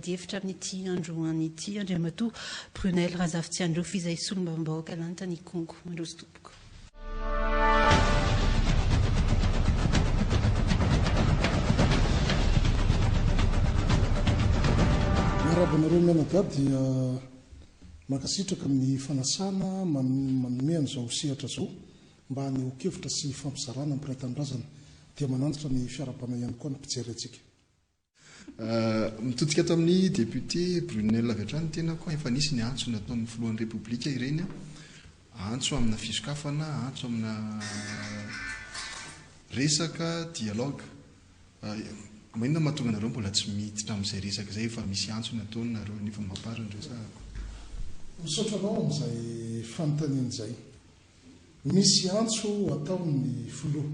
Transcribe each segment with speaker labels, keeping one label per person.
Speaker 1: adihevitra amin'ity androany ity Andriamatoa Brunelle Razafitsiandraofa izay solombavambahoaka lany tany Ikongo. Mandroso tompoko.
Speaker 2: Miarahaba anareo mianadahy dia mankasitraka ny fanasana manome an'izao sehatra izao mba hanehoan-kevitra sy hifampizarana amin'ny mpiray tanindrazana dia manantitra ny fiarahabana ihany koa ny mpijery antsika.
Speaker 3: Mitodika ato amin'ny député Brunelle avy hatrany ny tenako, efa nisy ny antso nataon'ny filohan'ny Repoblika ireny, antso amina fisokafana, antso amina resaka dialogue. Inona no mahatonga anareo mbola tsy miditra amin'izay resaka izay, efa misy antso nataony nareo nefa mampary ny resahako.
Speaker 2: Misaotra anao amin'izay fanontaniana izay. Misy antso ataon'ny filoha.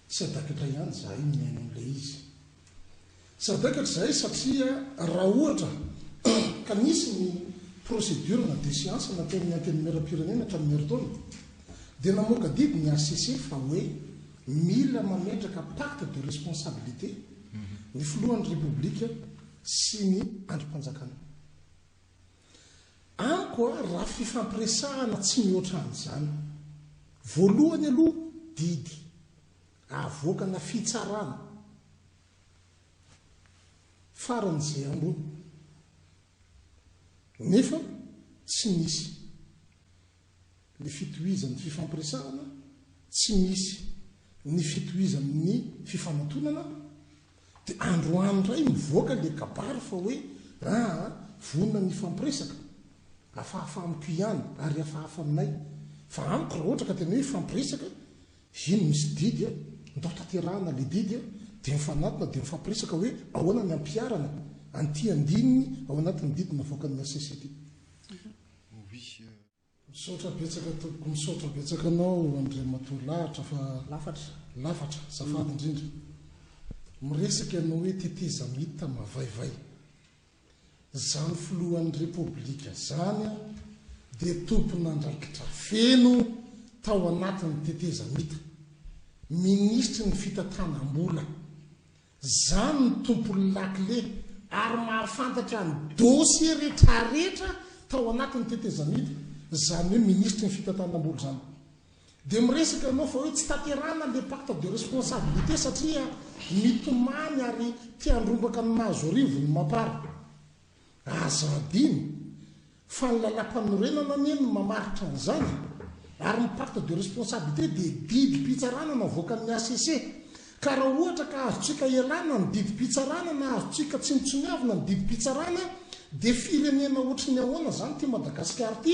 Speaker 2: Sadakatra ihany izahay mihaino an'ilay izy. Sadakatra izahay satria raha ohatra ka nisy ny procédure na déchéance nataon'ny Antenimierampirenena hatramin'ny herintaona dia namoaka didy ny HCC fa hoe mila mametraka pacte de responsabilité ny filohan'ny Repoblika sy ny andrim-panjakana. Amiko a, raha fifampiresahana tsy mihoatra an'izany. Voalohany aloha didy avoakana fitsarana faran'izay ambony nefa tsy nisy ny fitohizan'ny fifampiresahana, tsy misy ny fitohizan'ny fifanantonana, dia androany indray mivoaka ilay kabary fa hoe aa vonona ny hifampiresaka, hafahafa amiko ihany ary hafahafa aminay, fa amiko raha ohatra ka tena hoe hifampiresaka, iny misy didy a, ndao tanterahana ilay didy a, dia mifanatona dia mifampiresaka hoe ahoana ny hampiharana an'ity andininy ao anatin'ny didy navoakan'ny HCC ity.
Speaker 3: Oui.
Speaker 2: Misaotra betsaka tompoko misaotra betsaka anao Andriamatoa Lahatra fa
Speaker 4: Lafatra.
Speaker 2: Lafatra, azafady indrindra. Miresaka ianao hoe tetezamita mavaivay. Zany filohan'ny Repoblika zany dia tompon'andraikitra feno tao anatin'ny tetezamita. Minisitry ny fitantanam-bola. Zany ny tompon'ny lakile ary mahafantatra ny dossier retraretra tao anatin'ny tetezamita, zany hoe minisitry ny fitantanam-bola zany. Dia miresaka ianao fa hoe tsy tanterahana le pacte de responsabilité satria mitomany ary te handrombaka ny Mahazoarivo ny Mapar. Aza adino fa ny lalàmpanorenana anie no mamaritra an'izany ary ny pacte de responsabilité dia didim-pitsarana navoakan'ny HCC. Ka raha ohatra ka azontsika ialana ny didim-pitsarana na azontsika tsinontsiniavina ny didim-pitsarana dia firenena ohatry ny ahoana izany ity Madagasikara ity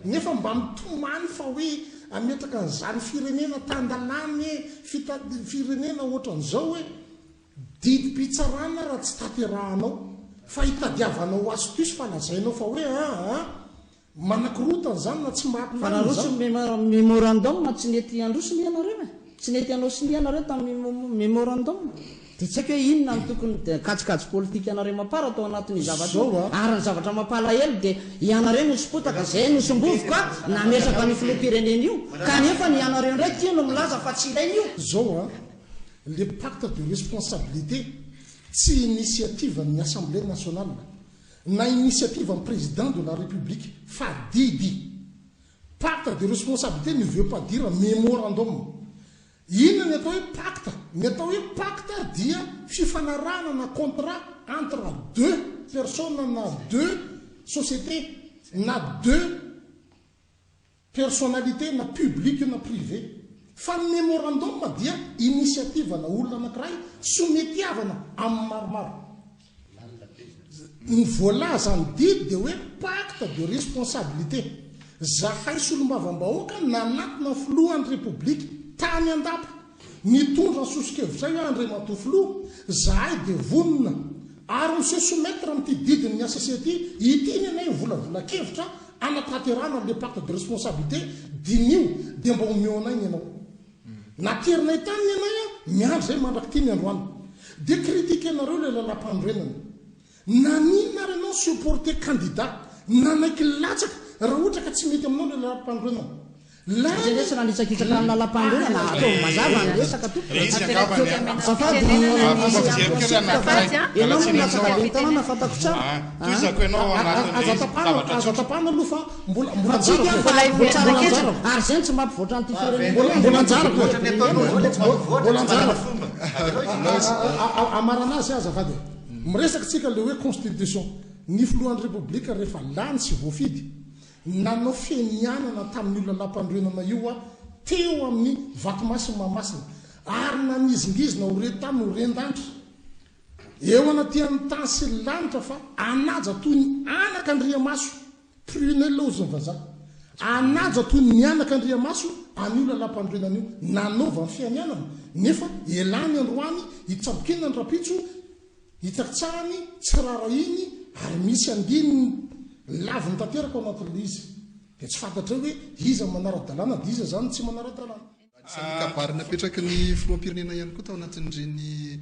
Speaker 2: nefa mba mitomany fa hoe hametraka an'izany firenena tan-dalàna e, firenena ohatran'izao e. Didim-pitsarana raha tsy tanterahanao fa itadiavanao astuce fa lazainao fa hoe aa manakorotana izany na tsy
Speaker 4: Fa
Speaker 2: mampilamina
Speaker 4: naroso
Speaker 2: izany.
Speaker 4: ny memorandum tsy nety handroso ny ianareo e! Tsy nety hanao sonia ianareo tamin'ny memorandum. Dia tsy haiko hoe inona no tokony kajikajy politika anareo mapar tao anatin'io zavatra io.
Speaker 2: Zao a.
Speaker 4: Ary ny zavatra mampalahelo dia ianareo no sipotaka, izay nosombovoka nametraka an'io filoham-pirenena io. Kanefa ny ianareo indray ity no milaza fa tsy ilaina io.
Speaker 2: Zao a. Le pacte de responsabilité tsy initiative ny assemblée nationale na initiative ny président de la république fa didy. Pacte de responsabilité ne veut pas dire mémorandum. Inona ny atao hoe pacte? Ny atao hoe pacte dia fifanarahana na contrat entre deux personnes na deux sociétés na deux Personnalité na public io na privé. Fa ny memorandum dia initiative ana olona anakiray sometiavana amin'ny maromaro. Ny voalazan'ny didy dia hoe pacte de responsabilité. Zahay solombavambahoaka nanatona ny filohan'ny Repoblika tany Andapa. Nitondra ny soso-kevitray hoe Andriamatoa Filoha, zahay dia vonona ary mi se soumettre amin'ity didin'ny HCC ity, ity ny anay volavolan-kevitra hanatanterahana an'ilay pacte de responsabilité, diniho dia mba omeo anay ny anao. Naterinay tany ny anay an, miandry izay mandrak'ity ny androany. Dia critiquer-nareo ilay lalàmpanorenana. Naninona ary ianao ni-supporter candidat nanaiky latsaka raha ohatra ka tsy mety aminao ilay lalàmpanorenana?
Speaker 4: Zay
Speaker 2: Lany.
Speaker 4: tsy nanitsakitsaka ny lalàmpanorenana, ataovy mazava ny resaka tompoko.
Speaker 5: Ilay izy angamba ny
Speaker 4: Azafady
Speaker 5: fomba fijery kely anankiray.
Speaker 4: Ianao
Speaker 5: Miala
Speaker 4: no
Speaker 5: tsiny
Speaker 4: milatsaka
Speaker 5: aminao
Speaker 4: ben'ny
Speaker 5: aho.
Speaker 4: tanàna fantako tsara.
Speaker 5: Ah, tohizako ianao ao anatin'ilay
Speaker 2: Aza
Speaker 5: izy,
Speaker 2: tapahana,
Speaker 5: zavatra
Speaker 2: aza
Speaker 5: tsotra.
Speaker 2: tapahana aloha fa mbola mbola
Speaker 4: Tsika
Speaker 2: anjarako
Speaker 4: fa
Speaker 2: e.
Speaker 4: mbola tsara
Speaker 2: Mbola
Speaker 4: ketrika
Speaker 2: anjarako.
Speaker 4: ary zay no tsy mampivoatra an'ity firenena
Speaker 2: Mbola
Speaker 4: ity.
Speaker 2: mbola anjarako e.
Speaker 6: Ohatran'ny ataonao zao ilay tsy mampivoatra,
Speaker 2: Mbola
Speaker 6: tsy mahalala
Speaker 2: anjarako.
Speaker 6: fomba. Avelao izy.
Speaker 2: Amarana azy azafady e. Miresaka tsika le hoe constitution. Ny filohan'ny Repoblika rehefa lany sy voafidy, nanao fianianana tamin'io lalàmpanorenana io aho teo amin'ny Vatomasin'i Mahamasina ary nanizingizina ho re tany ho ren-danitra eo anatrehan'ny tany sy ny lanitra fa hanaja toy ny anaka andriamaso, prunelle hozy ny vazaha, hanaja toy ny anaka andriamaso an'io lalàmpanorenana io nanaovany fianianana nefa elany androany hitsambikina ny rahampitso Hitsakitsahany, tsy rarahiny ary misy andininy laviny tanteraka ao anatin'ilay izy. Dia tsy fantatrao hoe iza no manara-dalàna dia iza izany no tsy manara-dalàna.
Speaker 3: Anisan'ny kabary napetraky ny filoham-pirenena ihany koa tao anatin'ireny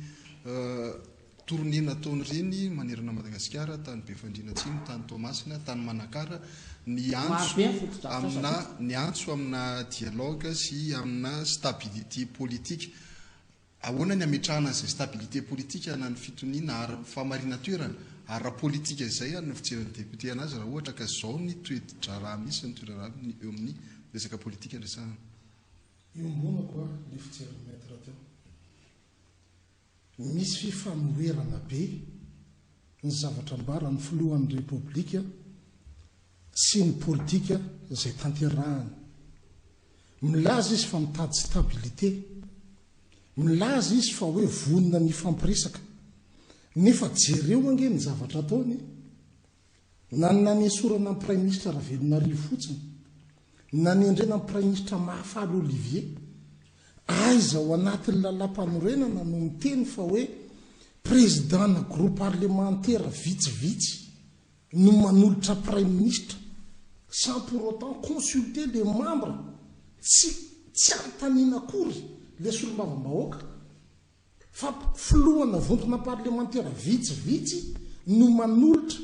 Speaker 3: tournée nataony ireny manerana an'i Madagasikara, tany Befandriana Atsimo, tany Toamasina, tany Manakara, ny antso amina ny antso amina dialogue sy amina stabilité politique. Ahoana ny hametrahana an'izay stabilité politique na ny fitoniana ary fahamarinan-toerana ara-politika izay ary ny fijerin'ny député anazy raha ohatra ka izao ny toe-draharaha misy ny toe-draharaha eo amin'ny resaka politika resahana.
Speaker 2: Iombonako a le fijerin'i Maître teo. Misy fifanoherana be ny zavatra ambaran'ny filohan'ny Repoblika sy ny politika izay tanterahany. Milaza izy fa mitady stabilité. Milaza izy fa hoe vonona ny hifampiresaka. Nefa jereo ange ny zavatra ataony e! Na ny nanesorana ny Praiminisitra Ravelonarivo fotsiny, ny nanendrena ny Praiminisitra Mahafaly Olivier. Aiza ao anatin'ny lalàmpanorenana no miteny fa hoe Président-na groupe parlementaire vitsivitsy no manolotra praiminisitra sans pour autant consulter les membres, tsy tsy anontaniana akory le solombavambahoaka fa filohana vondrona parlemantera vitsivitsy no manolotra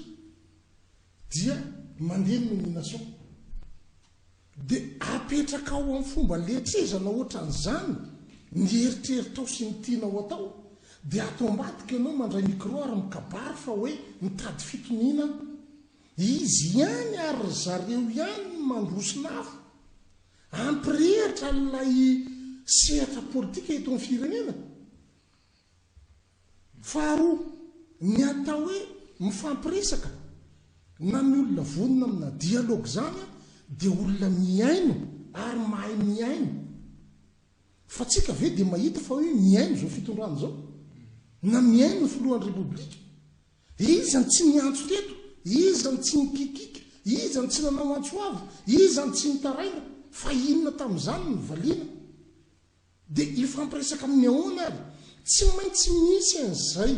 Speaker 2: dia mandeha ny nomination. Dia apetrakao amin'ny fomba letrezana ohatran'izany ny eritreritrao sy ny tianao atao, dia ato ambadika ianao mandray micro ary mikabary fa hoe mitady fitoniana izy ihany ary ry zareo ihany no mandroson'afo hampirehitra ilay sehatra politika eto amin'ny firenena. Faharoa, ny atao hoe mifampiresaka na ny olona vonona amina dialogue izany dia olona mihaino ary mahay mihaino. Fa tsika ve dia mahita fa hoe mihaino izao fitondrana izao? Na mihaino ny filohan'ny Repoblika? Iza no tsy niantso teto? Iza no tsy nikikika? Iza no tsy nanao antso avo? Iza no tsy nitaraina? Fa inona tamin'izany no valiana? Dia hifampiresaka amin'ny ahoana ary? Tsy maintsy misy an'izay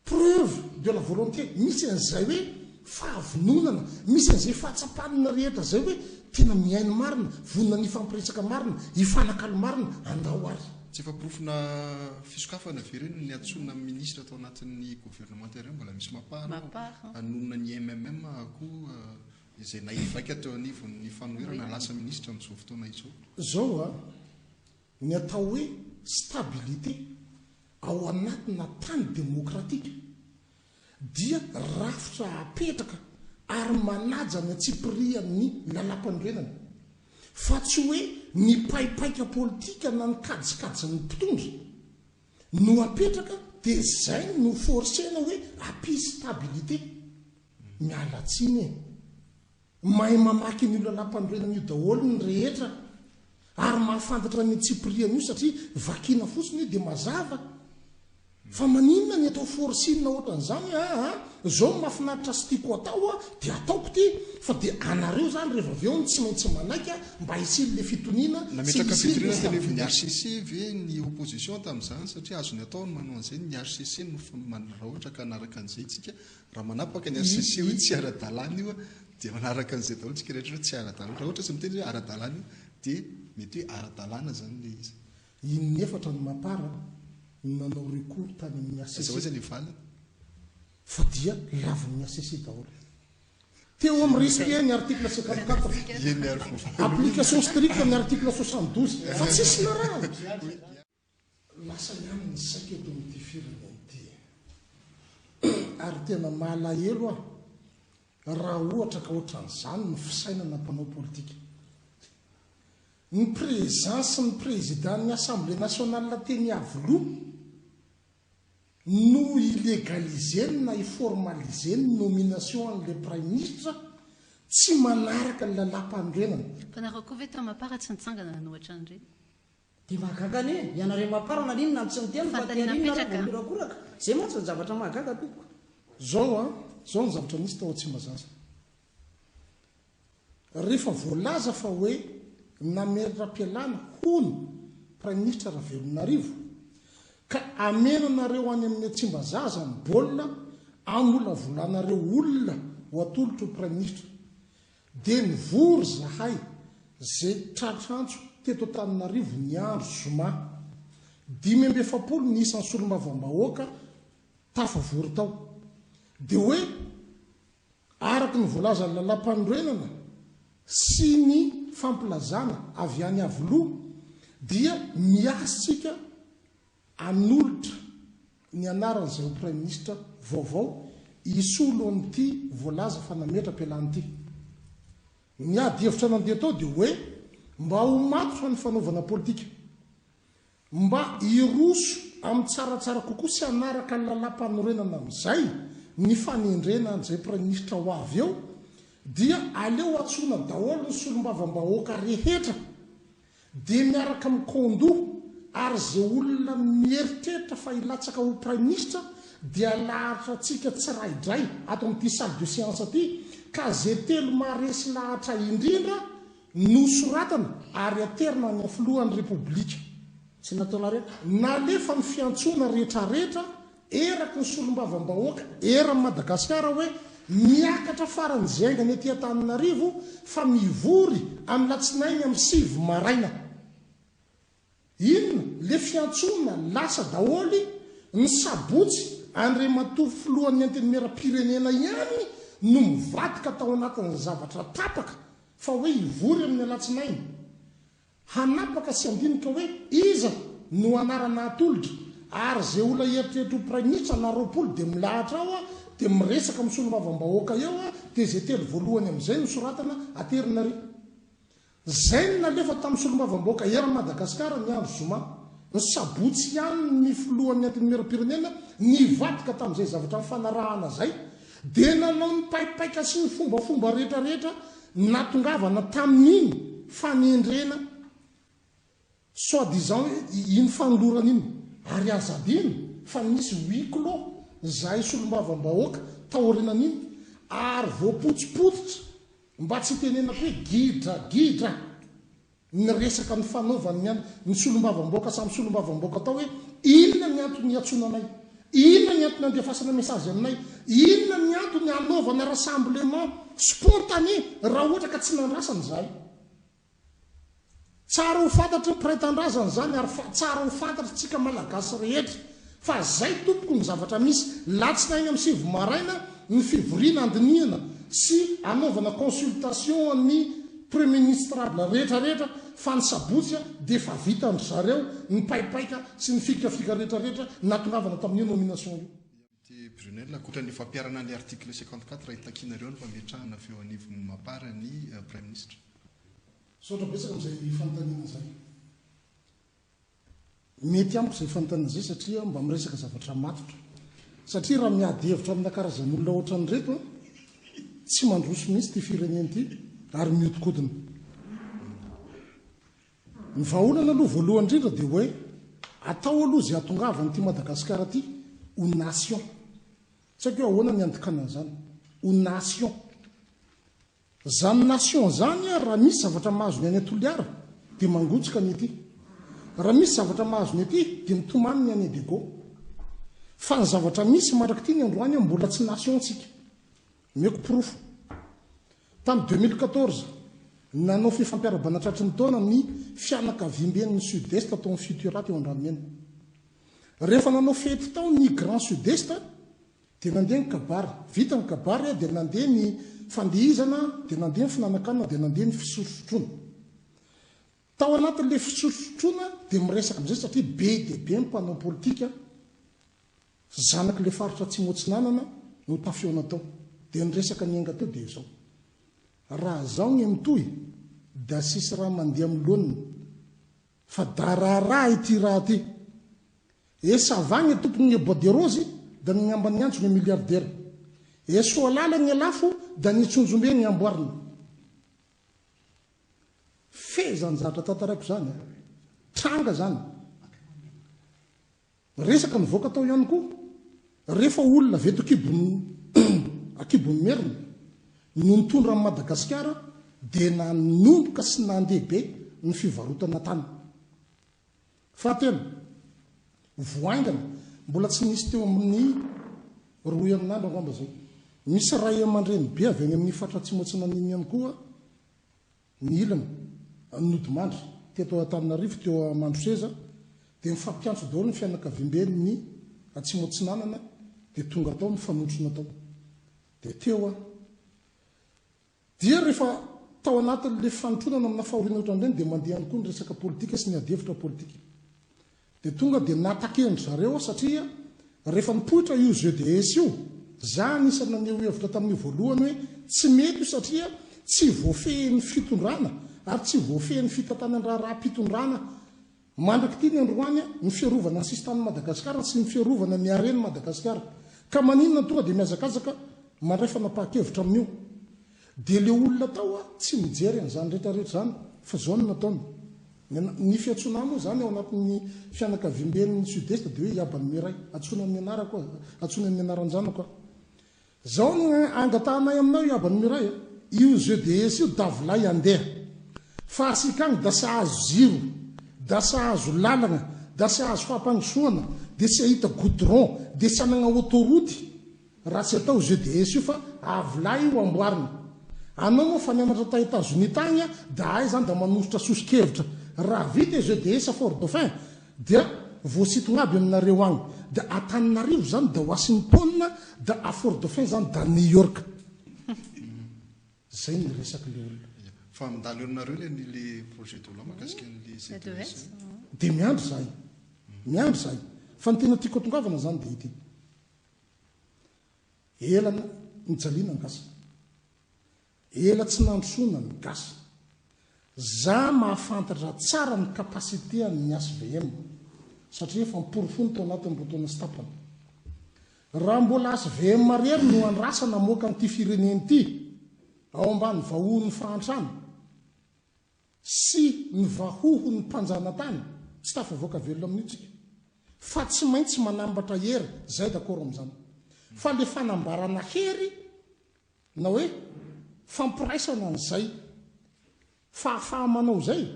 Speaker 2: preuve de la volonté, misy an'izay hoe fahavononana, misy an'izay fahatsapanana rehetra izay hoe tena mihaino marina, vonona ny hifampiresaka marina, hifanakalo marina, andao ary.
Speaker 3: Tsy efa porofona fisokafana ve ireny niantsoana ny ministra tao anatin'ny governemanta ireny? Mbola misy mapar ao, hanonona ny MMM koa Izay nahery vaika teo anivon'ny fanoherana lasa minisitra amin'izao fotoana izao.
Speaker 2: Zao a, ny atao hoe stabilité ao anatina tany demokratika dia rafitra apetraka ary manaja ny antsipirihan'ny lalàmpanorenana fa tsy hoe ny paipaika politika na ny kajikajin'ny mpitondra no apetraka dia zay no forcer-na hoe ampisy stabilité. Miala tsiny e! Mahay mamaky an'io lalàmpanorenana io daholo ny rehetra ary mahafantatra ny antsipiriany io satria vakiana fotsiny io dia mazava. Fa maninona ny atao forcing ohatran'izany hoe aa zao no mahafinaritra sy tiako atao a dia ataoko ity fa dia anareo zany rehefa avy eo no tsy maintsy manaiky mba hisian'le fitoniana sy
Speaker 3: Nametraka
Speaker 2: hisian'le
Speaker 3: fitoriana teny anivon'ny
Speaker 2: stabilité.
Speaker 3: HCC ve ny opposition tamin'izany satria azony atao ny manao an'izay, ny HCC no raha ohatra ka hanaraka an'izay isika Raha manapaka ny HCC hoe tsy ara-dalàna io dia manaraka an'izay daholo tsika rehetra hoe tsy ara-dalàna. Raha ohatra tsy miteny hoe ara-dalàna io dia mety hoe ara-dalàna izany ilay izy.
Speaker 2: In'efatra ny Mapar no nanao recours tany amin'ny
Speaker 3: Aiza ho
Speaker 2: HCC
Speaker 3: aiza ilay valiny?
Speaker 2: fa dia lavin'ny HCC daholo. Teo amin'ny respect ny article 54. Application stricte ny article 72. Fa tsisy narahana. Lasa ihany ny saiko eto amin'ity firenena ity e. Ary tena malahelo aho raha ohatra ka ohatran'izany ny fisainana mpanao politika. Ny présence ny président-n'ny Assemblée nationale teny Iavoloha no hi-légaliser-ny na hi-formaliser ny nomination an'ilay Praiminisitra tsy manaraka ny lalàmpanorenana.
Speaker 1: Fa nareo koa ve tao Mapar tsy nitsangana nanohatra an'ireny?
Speaker 4: Dia mahagaga anie, ianareo Mapar naninona no tsy niteny fa aty
Speaker 1: Fanontaniana
Speaker 4: aoriana nareo
Speaker 1: mipetraka.
Speaker 4: vao mihorakoraka? Izay mantsy ny zavatra mahagaga tompoko.
Speaker 2: Zao an, zao ny zavatra nisy tao Tsimbazaza. Rehefa voalaza fa hoe nametra-pialana hono Praiminisitra Ravelonarivo ka amenanareo any amin'ny Tsimbazaza ny baolina amolavolanareo olona ho atolotro ho Praiminisitra dia nivory zahay ze tratr'antso teto Antananarivo ny andro zoma 45 ny isan'ny solombavambahoaka tafavory tao dia hoe Araka ny voalazan'ny lalàmpanorenana sy ny fampilazana avy any Iavoloha dia miasa isika hanolotra ny anaran'izay ho praiminisitra vaovao hisolo an'ity voalaza fa nametra-pialana ity. Ny ady hevitra nandeha tao dia hoe mba ho matotra ny fanaovana politika. Mba hiroso amin'ny tsaratsara kokoa sy hanaraka ny lalàmpanorenana amin'izay ny fanendrena an'izay praiminisitra ho avy eo dia aleo antsoina daholo ny solombavambahoaka rehetra dia miaraka mikaondoha ary izay olona mieritreritra fa hilatsaka ho praiminisitra dia alahatra antsika tsiraidray ato amin'ity salle de séance ity ka izay telo maharesy lahatra indrindra Nosoratana ary aterina any amin'ny filohan'ny Repoblika.
Speaker 4: Tsy nataonareo.
Speaker 2: Nalefa ny fiantsoana rehetrarehetra eraky ny solombavambahoaka eran'i Madagasikara hoe miakatra faran'izay haingana ety Antananarivo fa mivory amin'ny latsinainy amin'ny 9 maraina. Inona le fiantsoana lasa daholo ny sabotsy Andriamatoa filohan'ny antenimierampirenena ihany no mivadika tao anatin'ny zavatra tapaka fa hoe hivory amin'ny alatsinainy hanapaka sy handinika hoe iza no anarana atolotra ary ze olona hieritreritra ho praiminisitra na 20 dia milahatra ao dia miresaka amin'ny solombavambahoaka eo dia ze telo voalohany amin'izay no soratana aterina ry Izay no nalefa tamin'ny solombavambahoaka eran'i Madagasikara ny andro zoma. Ny sabotsy ihany ny filohan'ny Antenimierampirenena nivadika tamin'izay zavatra nifanarahana izay dia nanao ny paipaika sy ny fombafomba rehetra rehetra natongavana tamin'iny fanendrena soit disant iny fanolorana iny. Ary aza adino fa nisy huis clos izahay solombavambahoaka taorianan'iny ary voapotsipotsitra Mba tsy hitenenako hoe gidragidra ny resaka nifanaovan'ny an ny solombavambahoaka samy solombavambahoaka tao hoe inona ny antony iantsoana anay, inona ny antony andefasana message aminay, inona ny antony hanaovana rassemblement spontané raha ohatra ka tsy nandrasana izahay. Tsara ho fantatry ny mpiray tanindrazana izany ary tsara ho fantatr'tsika Malagasy rehetra fa zay tompoko ny zavatra misy. Latsinainy amin'ny 9 maraina ny fivoriana andinihana sy anaovana consultation ny Premier Ministrable rehetra rehetra fa ny sabotsy dia efa vitan-dry zareo ny paipaika sy ny fikafika rehetra rehetra natongavana tamin'io nomination io.
Speaker 3: Ity Brunel, ankoatra ny fampiharana ny article 54 hitakianareo ny fametrahana avy eo anivon'ny Mapar ny Praiminisitra.
Speaker 2: Misaotra betsaka amin'izay fanontaniana izay. Mety amiko izay fanontaniana izay satria mba miresaka zavatra matotra. Satria raha miady hevitra amina karazan'olona ohatran'ireto an, tsy mandroso mihitsy ity firenena ity ary mihodinkodina. Ny vahaolana aloha voalohany indrindra dia hoe atao aloha izay hahatongavan'ity Madagasikara ity ho nation. Tsy haiko hoe ahoana ny handikana an'izany. Ho nation. Zany nation zany raha misy zavatra mahazo ny any Toliara dia mangotsika ny ety. Raha misy zavatra mahazo ny ety dia mitomany ny any Diego. Fa ny zavatra misy mandrak'ity ny androany mbola tsy nation tsika. Omeko porofo. Tamin'ny 2014, nanao fifampiarabana tratry ny taona ny fianakaviamben'ny Sud Est tao amin'ny Futura teo Andranomena. Rehefa nanao fety tao ny Grand Sud Est. Dia nandeha ny kabary. Vita ny kabary dia nandeha ny fandihizana, dia nandeha ny finanan-kanina, dia nandeha ny fisotrosotroana. Tao anatin'ilay fisotrosotroana dia miresaka amin'izay satria be dia be ny mpanao politika zanak'ilay faritra Atsimo Atsinanana no tafihaona tao. Dia ny resaka niainga teo dia izao. Raha zao ny mitohy da sisy raha mandeha amin'ny laoniny fa da raharaha ity raha ty. E ça va gne tompon'ny bois de rose da ny ngamba niantso gne milliardaire. E Soalala gne lafo da ny Tsonjombe gne amboarina. Fe zany zavatra tantaraiko zany a! Tranga zany. Resaka nivoaka tao ihany koa, rehefa olona avy eto kibon'ny akibon'ny Merina no nitondra an'i Madagasikara dia nanomboka sy nandeha be ny fivarotana tany. Fahatelo, vao haingana, mbola tsy nisy teo amin'ny roa herinandro angamba izay, misy ray aman-dreny be avy any amin'ny faritra Atsimo Atsinanana iny ihany koa ny ilany, nodimandry teto Antananarivo teo Mandroseza, dia nifampiantso daholo ny fianakaviamben'ny Atsimo Atsinanana dia tonga tao nifanotrona tao. Dia teo aho. Dia rehefa tao anatin'ilay fanotronana amina fahoriana ohatran'ireny dia mandeha ihany koa ny resaka politika sy ny adihevitra politika. Dia tonga dia nataken-dry zareo aho satria rehefa nipoitra io GDS io, za anisan'ny naneho hevitra tamin'io voalohany hoe tsy mety io satria tsy voafehin'ny fitondrana ary tsy voafehin'ny fitantanan-draharaham-pitondrana Mandrak'ity ny androany ny fiarovana ny sisintanin'i Madagasikara sy ny fiarovana ny haren'i Madagasikara. Ka maninona no tonga dia mihazakazaka mandray fanapahan-kevitra amin'io? Dia le olona tao tsy mijery an'izany rehetra rehetra izany fa izao no nataony. Ny fiantsoana ahy moa izany ao anatin'ny fianakaviamben'ny Sud-Est dia hoe Iaban'i Miray. Antsoina amin'ny anarako aho, antsoina amin'ny anaran-janako aho. Zao no angatahanay aminao i Abany Miray a! Io GDS io da volay andeha. Fa asika agny da sy ahazo ziro, da sy ahazo lalagna, da sy ahazo fampandrosoana, de sy ahita goudron, de sy hanagna autoroute raha tsy atao GDS io fa avilay io amboarina. Anao moa fa nianatra ta Etazonia tagny da ay zany da manositra soso-kevitra. Raha vita i GDS Fort Dauphin Dia voasintona aby aminareo agny. Dia Antananarivo zany da Washington, da a Fort Dauphin zany da New York. Zay ny resaky le olona.
Speaker 3: Fa mandalo eo aminareo le le projet de loi mahakasika an'le CDS.
Speaker 2: Dia miandry zahay. Miandry zahay. Fa ny tena tiako atongavana zany dia ity. Ela nijaliana ny gasy. Ela tsy nandrosoana ny gasy. Za mahafantatra tsara ny capacité an'ny HVM satria efa niporofoiny tao anatin'ny roa taona sy tapany. Raha mbola HVM irery no andrasana hamoaka an'ity firenena ity ao ambany vahohon'ny fahantrana sy ny vahohon'ny mpanjanatany, tsy tafavoaka velona amin'io tsika. Fa tsy maintsy manambatra hery, zay d'accord amin'izany. Fa le fanambarana hery Na hoe fampiraisana an'izay fahafaha-manao izay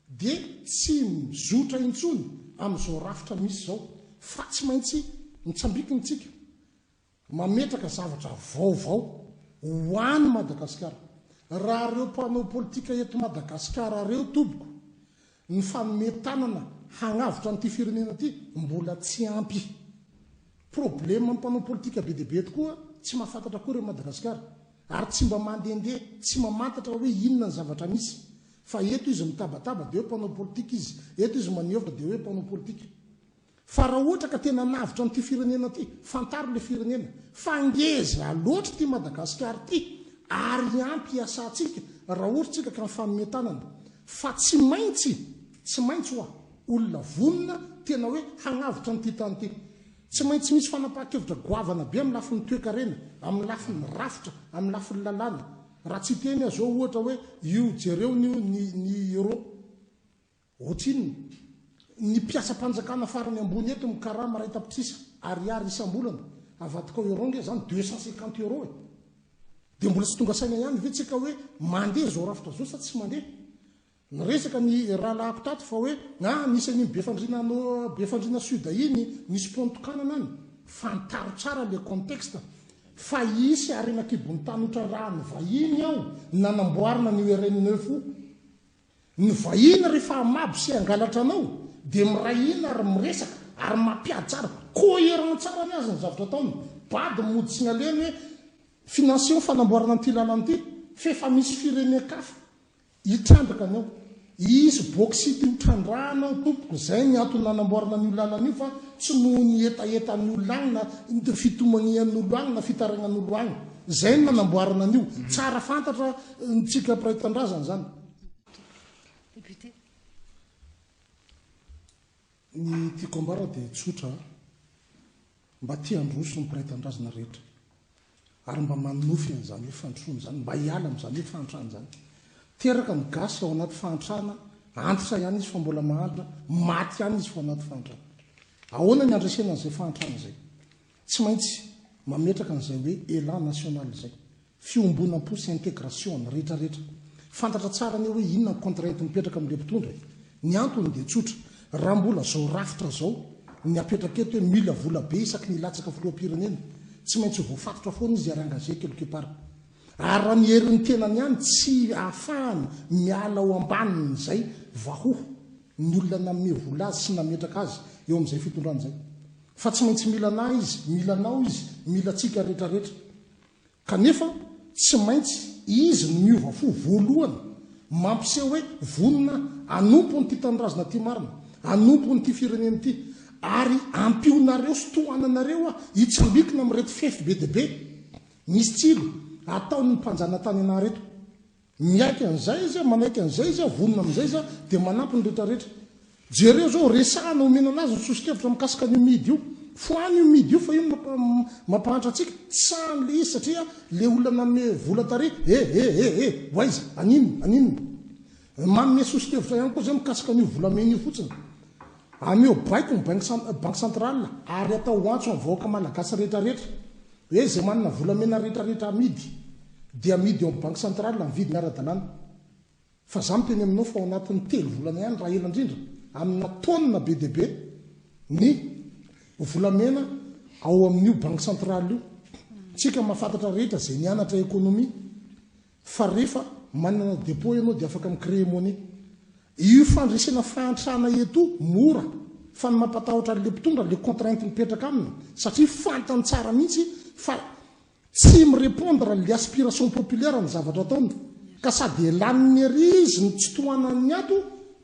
Speaker 2: dia tsy mizotra intsony amin'izao rafitra misy izao fa tsy maintsy mitsambikina isika mametraka zavatra vaovao ho an'i Madagasikara. Raha ireo mpanao politika eto Madagasikara ireo tompoko ny fanome tanana hagnavotra an'ity firenena ity mbola tsy ampy. Problème ny mpanao politika be dia be tokoa tsy mahafantatra akory an'i Madagasikara ary tsy mba mandehandeha tsy mamantatra hoe inona ny zavatra misy fa eto izy mitabataba dia hoe mpanao politika izy, eto izy maneho hevitra dia hoe mpanao politika. Fa raha ohatra ka tena hanavotra an'ity firenena ity, fantaro ilay firenena fa ngeza loatra ity Madagasikara ity ary ampy hiasantsika raha ohatra tsika ka mifanome tanana fa tsy maintsy, tsy maintsy hoa, olona vonona tena hoe hagnavotra an'ity tany ity. Tsy maintsy misy fanapahan-kevitra goavana be amin'ny lafiny toekarena, amin'ny lafiny rafitra, amin'ny lafiny lalàna. Raha tsy hiteny aho izao ohatra hoe io jereo ny ny euro. Ohatrinona? Ny mpiasam-panjakana farany ambony eto mikarama iray tapitrisa ariary isam-bolana, avadika ao euro nge zany 250 euros e! Dia mbola tsy tonga saina ihany ve tsika hoe mandeha zao rafitra zao sa tsy mandeha? Niresaka ny rahalahiko tato fa hoe ah nisy an'iny Befandriana no Befandriana sud iny nisy pont notokanana any. Fantaro tsara le contexte fa hisy harena an-kibon'ny tany hotrandrahan'ny vahiny ao nanamboarana an'io RN neuf io. Ny vahiny rehefa hamabo sy hangalatra anao dia miray hina ary miresaka ary mampiady tsara, coherent tsara ny azy ny zavatra ataony. Bado mody tsy nalehany hoe financeo ny fanamboarana an'ity lalana ity f'efa misy firenen-kafa hitrandraka ny ao. Hisy bauxite ho trandrahana ao tompoko, izay ny antony nanamboarana an'io lalana io fa tsy noho ny hetahetan'ny olona agny na fitomanian'ny olo agny na fitarainan'olo agny. Izay no nanamboarana an'io. Tsara fantatra ntsika mpiray tanindrazana izany.
Speaker 1: Député.
Speaker 2: Ny tiako ambara dia tsotra, mba te handroso ny mpiray tanindrazana rehetra ary mba manonofy an'izany hoe fandrosoana izany, mba hiala amin'izany hoe fahantrana izany. Teraka ny gasy ao anaty fahantrana, antitra ihany izy fa mbola mahantra, maty ihany izy fa ao anaty fahantrana. Ahoana ny handresena an'izay fahantrana izay? Tsy maintsy mametraka an'izay hoe élan national izay. Fiombonam-po sy intégration ny rehetra rehetra. Fantatra tsara anie hoe inona ny contrainte mipetraka amin'ilay mpitondra e. Ny antony dia tsotra, raha mbola zao rafitra zao ny apetraka eto hoe mila vola be isaky ny hilatsaka filoham-pirenena, tsy maintsy ho voafatotra foana izy ary engagé quelque part. Ary raha ny herin'ny tenany ihany tsy ahafahany miala ao ambanin'izay vahoho ny olona nanome vola azy sy nametraka azy eo amin'izay fitondrana izay. Fa tsy maintsy mila anah izy, mila anao izy, mila antsika rehetra rehetra. Kanefa tsy maintsy izy no miova fo voalohany, mampiseho hoe vonona hanompo an'ity tanindrazana ity marina, hanompo an'ity firenena ity, ary ampionareo sy tohananareo aho hitsambikina amin'ireto fefy be dia be misy tsilo ataon'ny mpanjanatany anah ireto. Miaiky an'izay izy, manaiky an'izay izy, vonona amin'izay izy, dia manampy ny rehetrarehetra. Jereo izao, resahana omena anazy ny soso-kevitra mikasika an'io midy io. Foano io midy io fa io no mampahantra antsika. Tsy sahany ilay izy satria ilay olona nanome vola tary, eh, eh, eh, eh, ho aiza, haninona, haninona. Manome soso-kevitra ihany koa izay mikasika an'io volamena io fotsiny. Ameo baiko ny banque centrale ary atao antso amin'ny vahoaka malagasy rehetrarehetra. Hoe izay manana volamena rehetra rehetra amidy dia amidy eo amin'ny banque centrale amin'ny vidiny ara-dalàna. Fa za miteny aminao fa ao anatin'ny telo volana ihany raha ela indrindra amina tonne be dia be ny volamena ao amin'io banque centrale io. Tsika mahafantatra rehetra izay nianatra économie Fa refa manana depot ianao dia afaka mi-créer monnaie. Io fandresena fahantrana eto mora fa ny mampatahotra an'le mpitondra le contrainte mipetraka aminy satria fantany tsara mihitsy fa tsy mi-répondre le aspiration populaire ny zavatra ataony ka sady elaniny ery izy no tsy tohanan'ny ato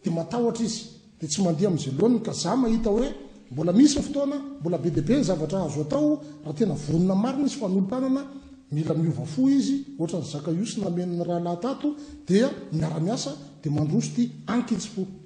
Speaker 2: dia matahotra izy. Dia tsy mandeha amin'izay laoniny ka za mahita hoe mbola misy ny fotoana, mbola be dia be ny zavatra azo atao raha tena vonona marina izy fa hanolo-tanana, mila miova fo izy, ohatran'i Zakaiosy nameno ny rahalahy tato dia miara-miasa dia mandroso ity ankitsim-po.